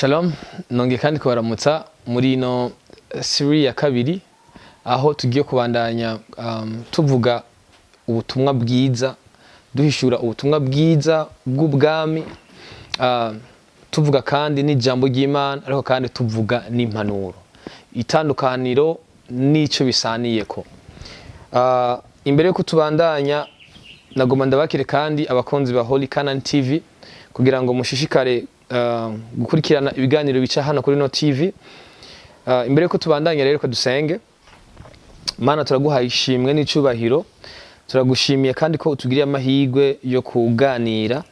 Shalom, nongeye kandi kubaramutsa muri ino série ya kabiri, aho tugiye kubandanya tuvuga ubutumwa bwiza, duhishura ubutumwa bwiza bw'ubwami, tuvuga kandi n'ijambo ry'Imana, ariko kandi tuvuga n'impanuro, itandukaniro n'ico bisaniyeko. Imbere yuko tubandanya, nagomba ndabakire kandi abakunzi ba Holy Canaan TV kugira ngo mushishikare gukurikirana ibiganiro bica hano kuri no TV. Imbere yuko tubandanya rero, ko dusenge. Mana, turaguhaye ishimwe n'icubahiro, turagushimiye kandi ko utugiriye amahirwe yo kuganira.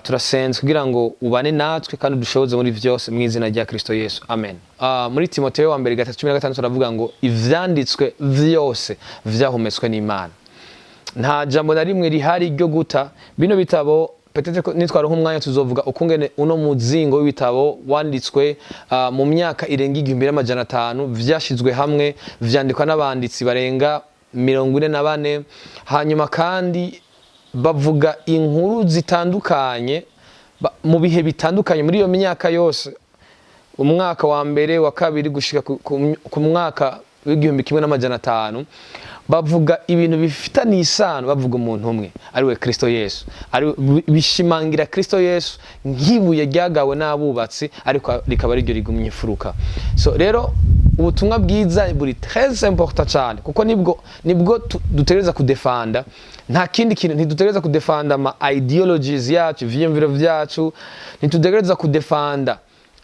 Turasenze kugira ngo ubane natwe kandi udushoboze muri vyose, mu izina rya Kristo Yesu, amen. Muri Timoteyo wa mbere 3:16 turavuga ngo ivyanditswe vyose vyahumetswe n'Imana, nta jambo na rimwe rihari ryo guta. Bino bitabo, peut-être ko nitwaronka umwanya tuzovuga ukungene uno muzingo w'ibitabo wanditswe mu myaka irenga 1500, vyashizwe hamwe, vyandikwa n'abanditsi barenga 44, hanyuma kandi bavuga inkuru zitandukanye mu bihe bitandukanye muri iyo myaka yose, umwaka wa mbere, wa kabiri, gushika ku mwaka w'1500. Bavuga ibintu bifitanye isano, bavuga umuntu umwe ariwe Kristo Yesu, ari bishimangira Kristo Yesu nk'ibuye ryagawe n'abubatsi, ariko rikaba ariryo rigumye imfuruka. So rero ubutumwa bwiza buri très important cyane, kuko nibwo dutegereza kudefanda, nta kindi kintu. Ntidutegereza kudefanda ama ideologies yacu, ivyiyumviro vyacu, ntitutegereza kudefanda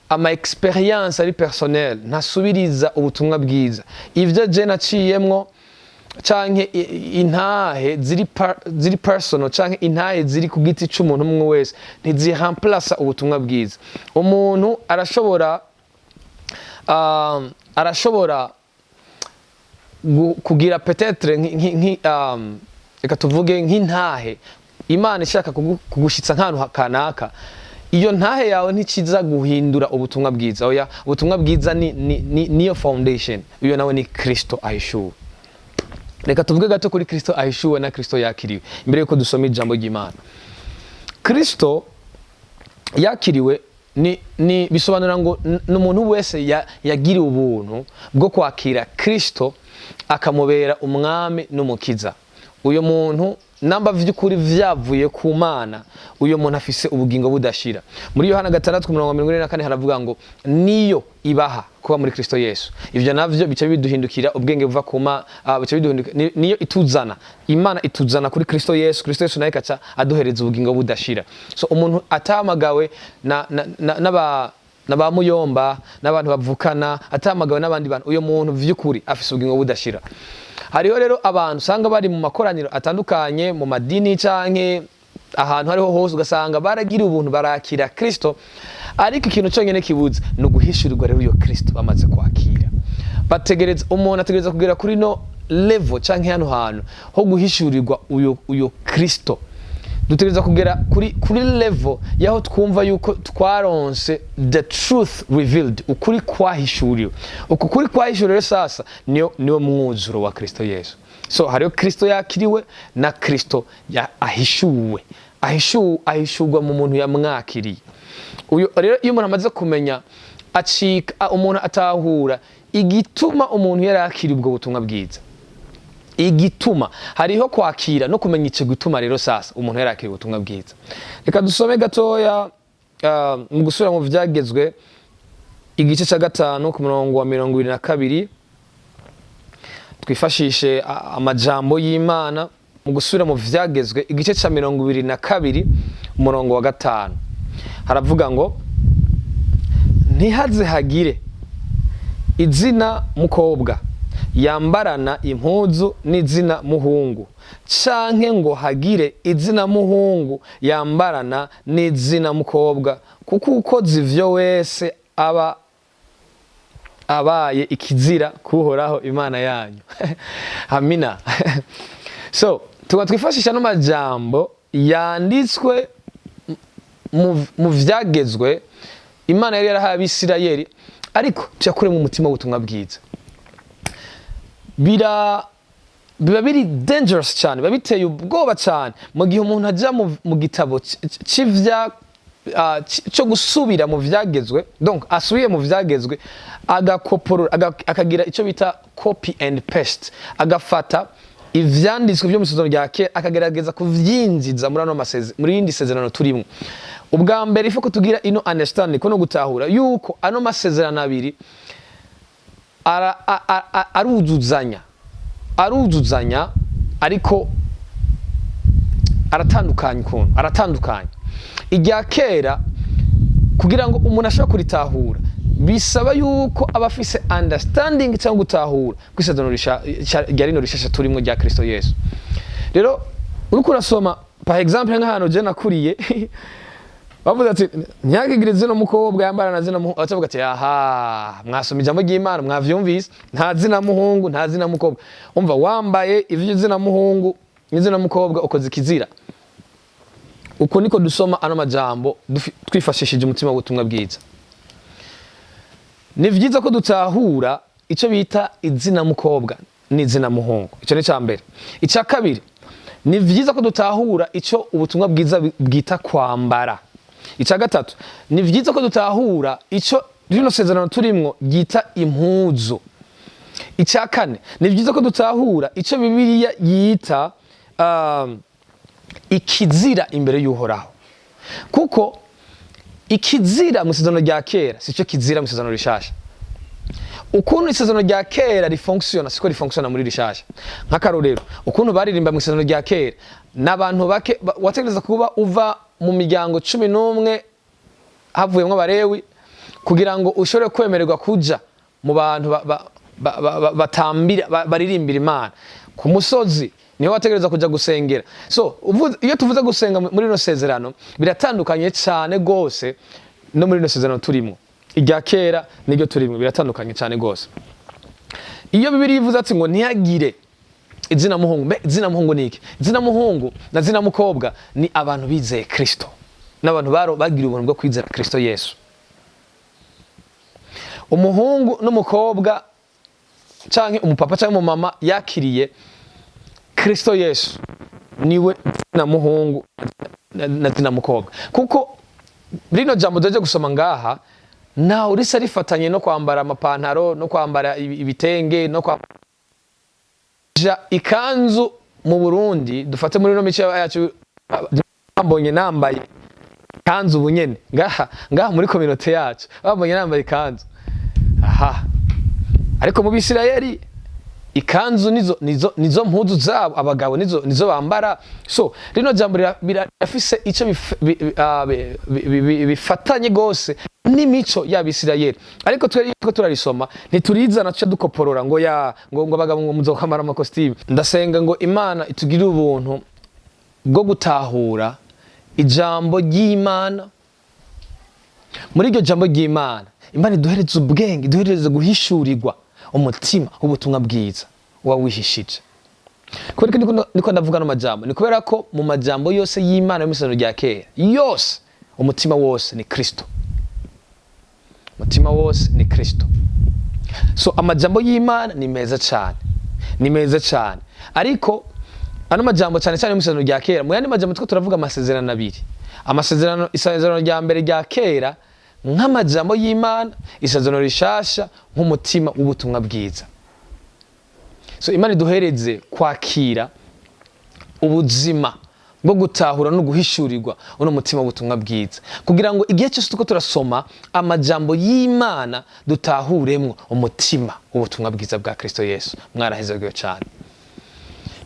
ama expérience ari personnel, ntasubiriza ubutumwa bwiza. Ivyo je naciyemwo canke intahe ziri personal, canke intahe ziri ku giti c'umuntu umwe wese, ntiziremplaça ubutumwa bwiza. Umuntu arashobora kugira peut-être reka tuvuge nk'intahe Imana ishaka kugushitsa nk'ahantu kanaka. Iyo ntahe yawe ntikiza guhindura ubutumwa bwiza, oya. Ubutumwa bwiza niyo foundation, iyo nawe ni Kristo ahishuwe. Reka tuvuge gato kuri Kristo ahishuwe na Kristo yakiriwe imbere yuko dusoma ijambo ry'Imana. Kristo yakiriwe ni bisobanura ngo ni umuntu wese yagiriwe ubuntu bwo kwakira Kristo akamubera umwami n'umukiza. Uyu muntu, namba vy'ukuri vyavuye ku Mana, uyu muntu afise ubugingo budashira. Muri Yohana 6:44 haravuga ngo niyo ibaha kuba muri Kristo Yesu. Ivyo navyo bica biduhindukira ubwenge buva ku ma bica biduhindukira niyo ituzana, Imana ituzana kuri Kristo Yesu, Kristo Yesu nawe ikaca aduhereza ubugingo budashira. So umuntu atahamagawe na, na, na, n'aba na ba muyomba n'abantu bavukana, atahamagawe n'abandi bantu, uyo muntu vy'ukuri afise ubugingo budashira. Hariho rero abantu usanga bari mu makoraniro atandukanye, mu madini canke ahantu hariho hose, ugasanga baragira ubuntu, barakira Kristo, ariko ikintu cyonyine kibuze ni uguhishurirwa. Rero iyo Kristo bamaze kwakira, bategereza, umuntu ategereza kugera kuri no level canke hano hantu ho guhishurirwa uyo Kristo. Dutegereza kugera kuri level yaho twumva yuko twaronse the truth revealed, ukuri kwahishuriwe. Uku kuri kwahishuriwe sasa niyo mwuzuro wa Kristo Yesu. So hariho Kristo yakiriwe na Kristo ya ahishuwe. Ahishurwa mu muntu yamwakiriye. Uyu rero, iyo umuntu amaze kumenya, acika umuntu atahura igituma umuntu yari akiriye ubwo butumwa bwiza, igituma hariho kwakira no kumenya ico gituma. Rero sasa umuntu yarakira ubutumwa bwiza, reka dusome gatoya mu gusubira mu vyagezwe, igice ca gatanu ku murongo wa 22. Twifashishe amajambo y'Imana mu gusubira mu vyagezwe, igice ca 22, umurongo wa 5, haravuga ngo ntihaze hagire izina mukobwa yambarana impuzu n'izina muhungu, canke ngo hagire izina muhungu yambarana n'izina mukobwa, kuko ukoze ivyo wese aba abaye ikizira kuhoraho Imana yanyu. Amina. So tuba twifashisha n'amajambo yanditswe mu vyagezwe Imana yari yarahaye Abisirayeli, ariko tuyakuremo umutima w'ubutumwa bwiza. Biba biri dangerous cyane, biba biteye ubwoba cyane mu gihe umuntu ajya mu gitabo cyo gusubira mu vyagezwe. Donc asubiye mu vyagezwe, agakoporora, akagira icyo bita copy and paste, agafata ivyanditswe byo mu isezerano rya kera akagerageza kuvyinjiza muri ano muri yindi sezerano turimo. Ubwa mbere, ifu ko tugira ino understanding, ko no gutahura yuko ano masezerano abiri aruzuzanya, ariko aratandukanye. Ukuntu aratandukanye, irya kera, kugira ngo umuntu ashobore kuritahura, bisaba yuko aba afise understanding cyangwa gutahura ko isezerano rya rino rishasha turimo rya Kristo Yesu. Rero uriko urasoma, par exemple, nk'ahantu je nakuriye, bavuze ati ntihagire zino mukobwa yambara na zina muhungu, bacavuga ati: "Aha mwasoma ijambo ry'Imana, mwavyumvise, nta zina muhungu, nta zina mukobwa." Umva, wambaye ivyo zina muhungu n'izina mukobwa, ukoze ikizira. Uko niko dusoma ano majambo twifashishije umutima w'ubutumwa bwiza. Ni vyiza ko dutahura icyo bita izina mukobwa n'izina muhungu. Icyo ni icya mbere. Icya kabiri, ni vyiza ko dutahura icyo ubutumwa bwiza bwita kwambara. Icya gatatu, ni vyiza ko dutahura icyo rino sezerano turimwo ryita impuzu. Icya kane, ni vyiza ko dutahura icyo Bibiliya yita ikizira imbere y'Uhoraho, kuko ikizira mu isezerano rya kera si cyo kizira mu isezerano rishasha. Ukuntu isezerano rya kera rifonctionna siko rifonctionna muri rishasha. Nk'akarorero, ukuntu baririmba mu isezerano rya kera n'abantu bake, wategereza kuba uva mu miryango 11 havuyemo Abarewi kugira ngo ushobore kwemererwa kuja mu bantu batambira, baririmbira Imana ku musozi, niho wategereza kuja gusengera. So iyo tuvuze gusenga muri rino sezerano, biratandukanye cyane gose no muri rino sezerano turimo. Irya kera niryo turimo biratandukanye cyane gose. Iyo Bibiliya ivuze ati ngo ntihagire izina muhungu, mbe izina muhungu ni iki? Izina muhungu na zina mukobwa ni abantu bizeye Kristo, n'abantu bagiriye ubuntu bwo kwizera Kristo Yesu. Umuhungu n'umukobwa canke umupapa canke umumama yakiriye Kristo Yesu niwe zina muhungu na zina mukobwa, kuko rino jambo duhejeje gusoma ngaha ntawe risa rifatanye no kwambara amapantaro, no kwambara ibitenge, no kwambara ikanzu. Mu Burundi, dufate muri no mico yacu, bambonye nambaye ikanzu ubu nyene ngaha muri communauté yacu, bambonye nambaye ikanzu aha. Ariko mu Bisirayeli ikanzu nizo mpuzu zabo, abagabo nizo bambara. So rino jambo rirafise ico bifatanye gose n'imico y'Abisirayeli, ariko twe two turarisoma ntiturizana tuca dukoporora ngo ya ngo abagabo ngo muzokwambara amakositimu. Ndasenga ngo Imana itugirire ubuntu bwo gutahura ijambo ry'Imana. Muri iryo jambo ry'Imana, Imana iduhereze ubwenge, iduhereze guhishurirwa umutima w'ubutumwa bwiza uba wihishije. Kubera ko niko ndavuga no majambo, ni kubera ko mu majambo yose y'Imana yo mu isezerano rya kera yose, umutima wose ni Kristo, umutima wose ni Kristo. So amajambo y'Imana ni meza cyane, ni meza cyane, ariko ano majambo cyane cyane mu isezerano rya kera, mu yandi majambo two turavuga amasezerano abiri, amasezerano, isezerano rya mbere rya kera nk'amajambo y'Imana, isezerano rishasha nk'umutima w'ubutumwa bwiza. So Imana iduhereze kwakira ubuzima bwo gutahura no guhishurirwa uno mutima w'ubutumwa bwiza, kugira ngo igihe cyose tuko turasoma amajambo y'Imana dutahuremwo umutima w'ubutumwa bwiza bwa Kristo Yesu. Mwarahezagiwe cyane.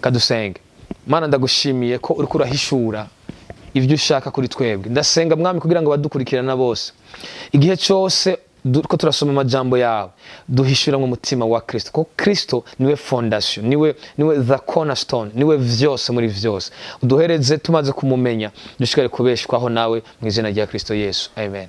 Kadusenge. Mana, ndagushimiye ko uriko urahishura ibyo ushaka kuri twebwe. Ndasenga, Mwami, kugira ngo abadukurikirana bose, igihe cyose ko turasoma amajambo yawe, duhishura mu mutima wa Kristo, kuko Kristo niwe fondation, niwe the cornerstone, niwe vyose muri vyose. Uduhereze tumaze kumumenya dushikare kubeshwaho nawe, mu izina rya Kristo Yesu, amen.